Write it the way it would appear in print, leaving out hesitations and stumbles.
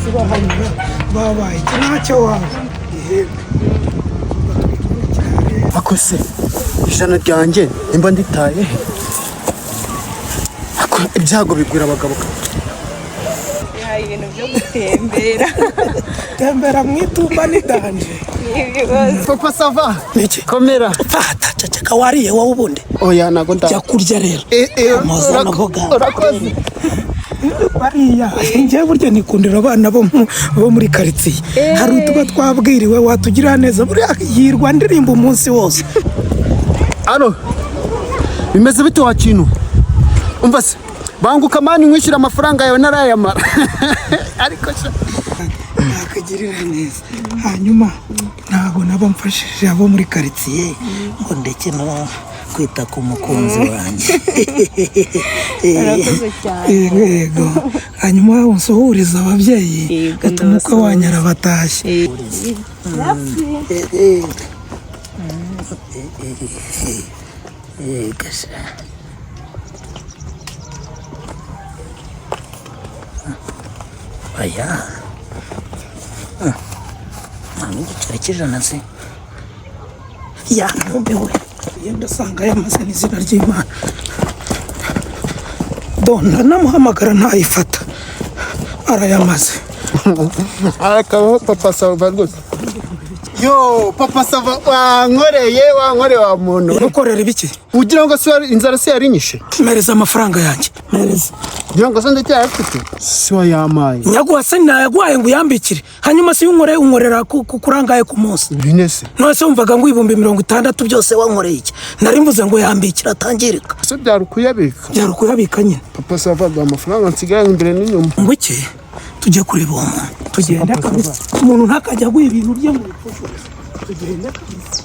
Bose bahanyura babaye iki? Ntacyo waba ihembe. Ako se 100 ryanjye nimba nditaye he? Ako ibyago bigwira abagabo. Hari ibintu byo gutembera. Tembera mu itumba ni danger. Ni ibibazo. Papa Sava. Niki? Komera. Fata, ceceka, wariye wowe ubundi? Oya, ntago nda. Jya kurya rero. Amaza navuga. Urakoze. Bariya njyewe burya nikundira abana bo muri karitsiye. Hari utuba twabwiriwe, watugirira neza, buriya yirwa ndirimba umunsi wose. Allo, bimeze bite wa kintu? Umva se, banguka man, nkwishyura amafaranga yawe narayamara, ariko sha. Nakagirira neza, hanyuma ntabwo naba mfashije abo muri karitsiye ngo ndeke no kwita ku mukunzi wanjye. Urakoze cyane. Yego yego, hanyuma unsuhuriza ababyeyi. Yego, Uti umukwe wanyu arabatashye. Merci. Yego sha. Oya, nta n'igiceri cy'100 se yantumbiwe. Yenda asanga yamaze n'izina ry'Imana. Dona namuhamagara ntayifata, arayamaze. Arakabaho Papa Sava rwose. Yo Papa Sava, wankoreye, wankoreye wa muntu. Ukorera ibiki? Ugira ngo se inzara se yarinyishe? Mpereza amafaranga yanjye, mpereza. Ugira ngo se ndacyayafite? Si wayamaye? Nyaguha se, nayaguhaye ngo uyambikire. Hanyuma se iyo unkoreye, unkorera kurangaye ku munsi? Bine se. None se wumvaga ngo 60,000 byose wankoreye iki? Nari mvuze ngo yambikire atangirika. Se byari ukuyabika? Byari ukuyabika nyine. Papa Sava, duha amafaranga nsigaye imbere n'inyuma. Ngo iki? Tujye kureba uwo muntu, tugende kabisa. Umuntu ntakajya aguha ibintu bye mu bipfusha, tugende kabisa.